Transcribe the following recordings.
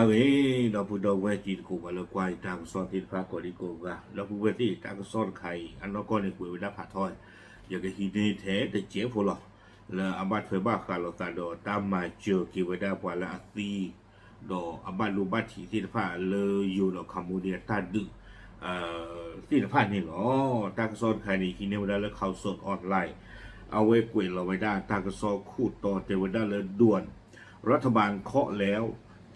အဂ့ၤ ဒီပုၢ်ဒီဝဲၢ်တံၤသကိး ပှၤလၢကွၢ်ယတၢ်ကစီၣ်သ့ၣ်တဖၣ်ကိးဒံကိးဂၤ, ဒီပုၢ်ဝဲၢ်သ့ၣ် တၢ်ကစီၣ်တခါအံၤ အနီၢ်ကီၢ်န့ၣ် ကွဲးဝဲဒၣ်ဖးထီ, ယကဟံးန့ၢ်ထဲတစဲးဖိလီၤ. လၢအဘၣ်ထွဲဘၣ်ဃးလိာ်သးဒီးတၢ်မၤစၢၤက့ၤဝဲဒၣ်ပှၤလၢအသံ ဒီးအဘၣ်ဒိဘၣ်ထံးသ့ၣ်တဖၣ်လၢယိၤဒီး Cambodia တၢ်ဒုး သ့ၣ်တဖၣ်န့ၣ်လီၤ. တၢ်ကစီၣ်တခါန့ၣ် ဟံးန့ၢ်ဝဲဒၣ်လၢ Khaosod Online အဝဲကွဲးလီၤဝဲဒၣ်တၢ်ကစီၣ်ခိၣ်တီတဲဝဲဒၣ်လၢ ด่วน รัฐบาลเคาะแล้ว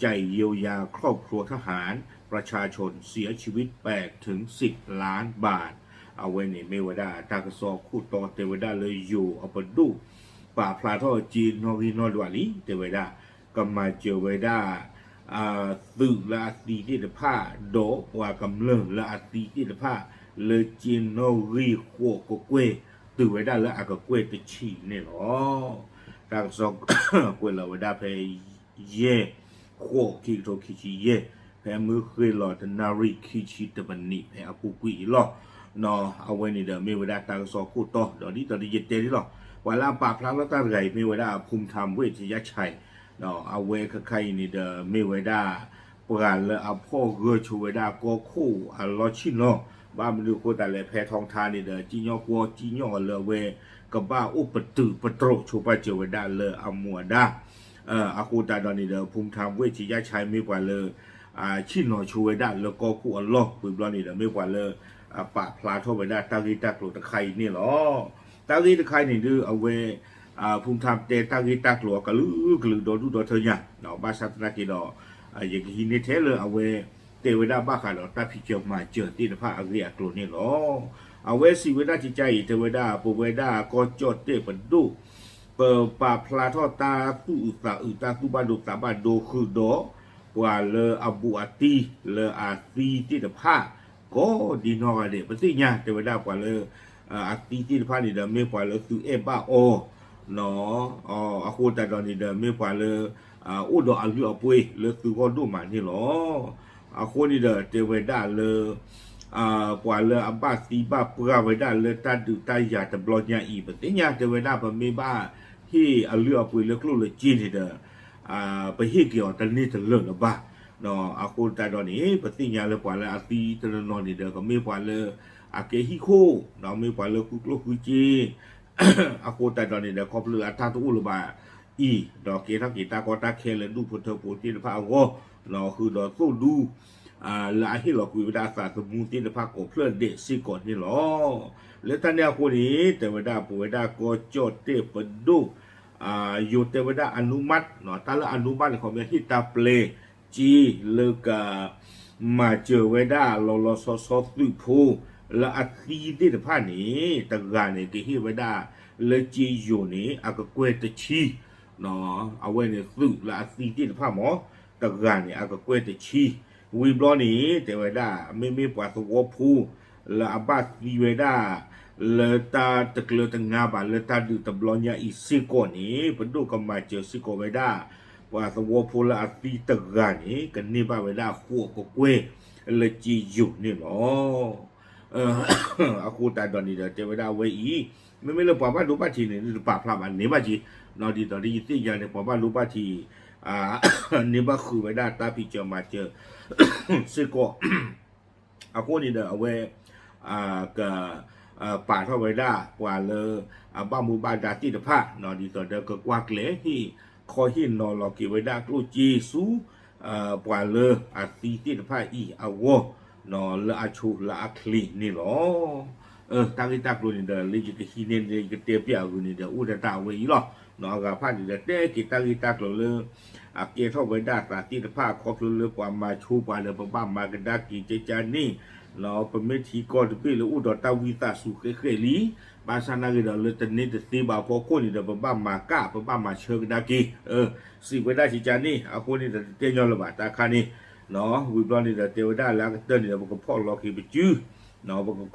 จ่ายเยียวยาครอบครัวทหาร ประชาชนเสียชีวิตแปดถึงสิบล้านบาท အဝဲန့ၣ်မ့ၢ်ဝဲဒၣ်တၢ်ကစီၣ်ခိၣ်တီတဲဝဲဒၣ်လၢယိၤအပဒိၣ် ပာ်ဖျါထီၣ်စ့နီၣ်ဂံၢ်နီၣ်ဒွးလံ တဲဝဲဒၣ် ကမၤစၢၤဝဲဒၣ် သုးလၢအသံသ့ၣ်တဖၣ် ဒီးပှၤကမျၢၢ်လၢအသံသ့ၣ်တဖၣ် လၢစ့နီၣ်ဂံၢ်ဃိးကကွဲၢ် တုၤဝဲဒၣ်လၢအကကွဲၢ်တဆံန့ၣ်လီၤ. တၢ်ကစီၣ်ကွဲးလီၤဝဲဒၣ်ဖဲ ယဲၢ် ဃိး ခံကထိခံဆံယဲၢ် ဖဲမုၢ်ဃ့ၢ်လီၤတနၣ်ရံၣ်ခံဆံတမံးနံး ဖဲအပူၤကွံာ်အံၤလီၤ. အဝဲန့ၣ်ဒီးမ့ၢ်ဝဲဒၣ်တၢ်ကစီၣ်ခိၣ်တီ ဒီးဒ်သိးဒီးယတဲန့ၣ်လီၤ. ပှၤလၢအပာ်ဖျါထီၣ်တၢ်တဂၤအံၤမ့ၢ်ဝဲဒၣ် ဖူထၣ်ဝ့ၣ်ထယၣ်ဆဲး အဝဲခဲခါအံၤန့ၣ်ဒီးမ့ၢ်ဝဲဒၣ် ပှၤလၢအဖီၣ်ဂၢၢ်ဆိဝဲဒၣ်ကီၢ်ခိၣ်အလီၢ်ဆ့ၣ်နီၤ, ဘၣ်မနုၤအဃိသတးလဲၣ် ဖဲထီထါန့ၣ်ဒီး ကံၣ်ညီၣ်ကွီၢ်ကံၣ်ညီၣ်အီၤလၢအဝဲ ကဘၣ်အိၣ်ပတုာ်ပတြိာ်ဆိပာ်စၢၤဝဲဒၣ်လၢအမူအဒါ အဃိသတးဒီးန့ၣ်ဒီး ဖူထၣ်ဝ့ၣ်ထယၣ်ဆဲးမ့ၢ်ပှၤလၢ ဆ့ၣ်နီၤဆိဝဲဒၣ်လၢကီၢ်ခိၣ်အလီၢ် ဝံၤဘျီန့ၣ်ဒီး မ့ၢ်ပှၤလၢ ပာ်ဖျါထီၣ်ဝဲဒၣ်တၢ်ဂ့ၢ်တၢ်ကျိၤတခါအံၤန့ၣ်လီၤ. တၢ်ဂ့ၢ်တခါအံၤန့ၣ်ဒုး အဝဲ ဖူထၣ်တဲတၢ်ဂ့ၢ်တၢ်ကျိၤအကလုာ်ကလုာ်ဒီဒူၣ်ဒီထၢညါ ဘၣ်ဆၣ်သနာ်က့ဒီး ယကဟံးန့ၢ်ထဲလၢအဝဲ တဲဝဲဒၣ်ဘၣ်ဃးဒီးတၢ်ဖံးစၢၤမၤစၢၤသ့ၣ်တဖၣ်အဂ့ၢ်အကျိၤန့ၣ်လီၤ. အဝဲစံးဝဲဒၣ်ကကါအံၤ တဲဝဲဒၣ် ပဝဲဒၣ်ကီၢ်ကၠီၣ်တဲၣ်ပဒိၣ် ပပာ်ဖျါထီၣ်တၢ်သူၣ်အုးသးအုး တၢ်သူၣ်ဘၣ်ဒိသးဘၣ်ဒိဃုာ်ဒီး ပှၤလၢအဘူးအတံၢ်လၢအသံသ့ၣ်တဖၣ် ကိးဒံနီၢ်ဂၤဒဲး ပသ့ၣ်ညါ တဲဝဲဒၣ်ပှၤလၢ အသံသ့ၣ်တဖၣ်န့ၣ်ဒီး မ့ၢ်ပှၤလၢသုးအဲၣ်ဘၣ်အီၤ အဃိသတးဒီးန့ၣ်ဒီး မ့ၢ်ပှၤလၢ အိၣ်ဒီးအလုၢ်အပှ့ၤလၢသုးဂီၢ်ဒိၣ်မးန့ၣ်လီၤ. အဃိန့ၣ်ဒီး တဲဝဲဒၣ်လၢ ပှၤလၢအဘၣ်သံဘၣ်ပှၢ်ဝဲဒၣ်လၢတၢ်ဒုးတၢ်ယၤတဘျီညါအံၤ ပသ့ၣ်ညါ တဲဝဲဒၣ် ပမ့ၢ်ဘၣ်ဟ့ၣ်အလုၢ်အပှ့ၤလၢကျိၣ်လၢစ့န့ၣ်ဒီး ပဟ့ၣ်က့ၤအီၤတန့ၢ်တလၢာ်လၢၤဘၣ်. အဃိသတးဒီးန့ၣ် ပသ့ၣ်ညါလၢပှၤလၢအသံတနီၤနီၤန့ၣ်ဒီး ကမ့ၢ်ပှၤလၢ အကဲဟံၣ်ခိၣ် ဒီးမ့ၢ်ပှၤလၢဃုကျိၣ်ဃုစ့ အဃိသတးဒီးန့ၣ်ဒီး ခီဖျိလၢအတၢ်တအိၣ်လၢၤဘၣ်အံၤ ဒီးကဲထီၣ်က့ၤတၢ်ကီတၢ်ခဲလၢဒူၣ်ဖိထၢဖိသ့ၣ်တဖၣ်အဂီၢ် ဒီးဃုာ်ဒီးသိၣ်ဒူ လၢအဟ့ၣ်လီၤကွံာ်ဝဲဒၣ်အသးသမူသ့ၣ်တဖၣ်ကိးဖျၢၣ်ဒဲးစ့ၢ်ကီးန့ၣ်လီၤ. လၢတၢ်န့ၣ်အဃိန့ၣ် တဲဝဲဒၣ်ပဝဲဒၣ်ကီၢ်ကၠီၣ်တဲၣ်ပဒိၣ် ယိၤတဲဝဲဒၣ် အနုမတ် တၢ်လၢ အနုမတ် န့ၣ် ခီပညီဟ့ၣ်တၢ်ပျဲစ့လၢက မၤစၢၤဝဲဒၣ်လီၤလီၤဆီဆီသုးဖိ လၢအသံသ့ၣ်တဖၣ်န့ၣ် တဂၤန့ၣ် ကဟ့ၣ်ဝဲဒၣ်လၢစ့ယိၤန့ၣ် အကကွဲၢ်တဆံ အဝဲန့ၣ်သုးလၢအသံသ့ၣ်တဖၣ်မ့ၢ် တဂၤန့ၣ် အကကွဲၢ်တဆံ ဝံၤဘျီန့ၣ် တဲဝဲဒၣ် မ့မ့ၢ်ပှၤသဝီဖိ လၢအဘၣ်သံဝဲဒၣ် လၢတၢ်တကျၢၤတငါဘၣ်လၢတၢ်ဒုးတဘျီညါအံၤစ့ၢ်ကီးန့ၣ် ပဒိၣ်ကမၤစၢၤစ့ၢ်ကီးဝဲဒၣ် ပှၤသဝီဖိလၢအသံတဂၤန့ၣ် ကန့ၢ်ဘၣ်ဝဲဒၣ်ဃိးကကွဲၢ်လၢစ့ယိၤန့ၣ်လီၤ. အဃိသတးဒီးန့ၣ်ဒီး တဲဝဲဒၣ်အဝဲအံၤ မ့မ့ၢ်လၢပှၤဘၣ်ဒိဘၣ်ထံးန့ၣ် တပာ်ဖျါဘၣ်န့ၢ်ဘၣ်က့ၤ ဒ်သိးဒီးယသ့ၣ်ညါန့ၣ် ပှၤဘၣ်ဒိဘၣ်ထံး န့ၢ်ဘၣ်ဃုာ်ဝဲဒၣ်တၢ်ဖံးစၢၤမၤစၢၤ စ့ၢ်ကီး အဃိန့ၣ်ဒီးအဝဲ က ပာ်ထီၣ်ဝဲဒၣ်ပှၤလၢ အဘၣ်မူဘၣ်ဒါသ့ၣ်တဖၣ် ဒ်သိးဒီးကကွၢ်ကျဲၤဟ့ၣ်ခီဟ့ၣ်နီၤလီၤက့ၤဝဲဒၣ်ကျိၣ်စ့ဆူ ပှၤလၢအသံသ့ၣ်တဖၣ်အံၤအဂီၢ် လၢအဆိလၢအချ့န့ၣ်လီၤ. တၢ်ဂ့ၢ်တၢ်ကျိၤန့ၣ်ဒီး လၢယကဟံးန့ၢ်န့ၣ် ယကတဲပျးအဂ့ၢ်န့ၣ်ဒီး အိၣ်ဒၣ်တၢ်အဝဲအံၤလီၤ. အဂၤဖၣ်န့ၣ်ဒီး တဲက့ၤတၢ်ဂ့ၢ်တၢ်ကျိၤလၢ အကဲထီၣ်ဝဲဒၣ်သးသ့ၣ်တဖၣ် ခီဖျိလၢပှၤမၤဆိပှၤဒီး ပဘၣ်မၤကဒါက့ၤကကန့ၣ် ပမ့ၢ်ထံကီၢ်တဘ့ၣ်လၢအိၣ်ဒီးတၢ်ဝံသးစူၤဃဲးဃဲးလံ ဘၣ်ဆၣ်နာ်က့ဒီး လၢတန့ၢ်တသ့ဘၣ်အဖီခိၣ်န့ၣ်ဒီး ပဘၣ်မၤကၣ် ပဘၣ်မၤဆၢကဒါက့ၤ စံးဝဲဒၣ်ကကန့ၣ် အဃိန့ၣ်ဒီး တတဲညီလၢၤဘၣ်တၢ်ခါန့ၣ် ဝံၤဘျီန့ၣ်ဒီး တဲဝဲဒၣ်လၢအကတၢၢ်န့ၣ်ဒီး ပကဖီၣ်လီၤက့ၤပစု ပက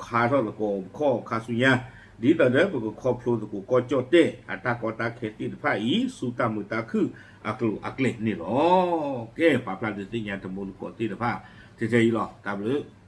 ခါထီၣ်သကိး ပခီၣ်ခါဆူညါ ဒ်သိးဒီး ပကခီဖျိသကိးကီၢ်ကၠီၣ်တဲၣ် အတၢ်ကီတၢ်ခဲသ့ၣ်တဖၣ်အံၤ ဆူတၢ်မုာ်တၢ်ခုၣ်အကျိၤအကျဲန့ၣ်လီၤ. ကဲ ပာ်ဖျါဒုးသ့ၣ်ညါတမူသကိးသ့ၣ်တဖၣ် ထဲထဲအံၤလီၤ. တၢ်ဘျုး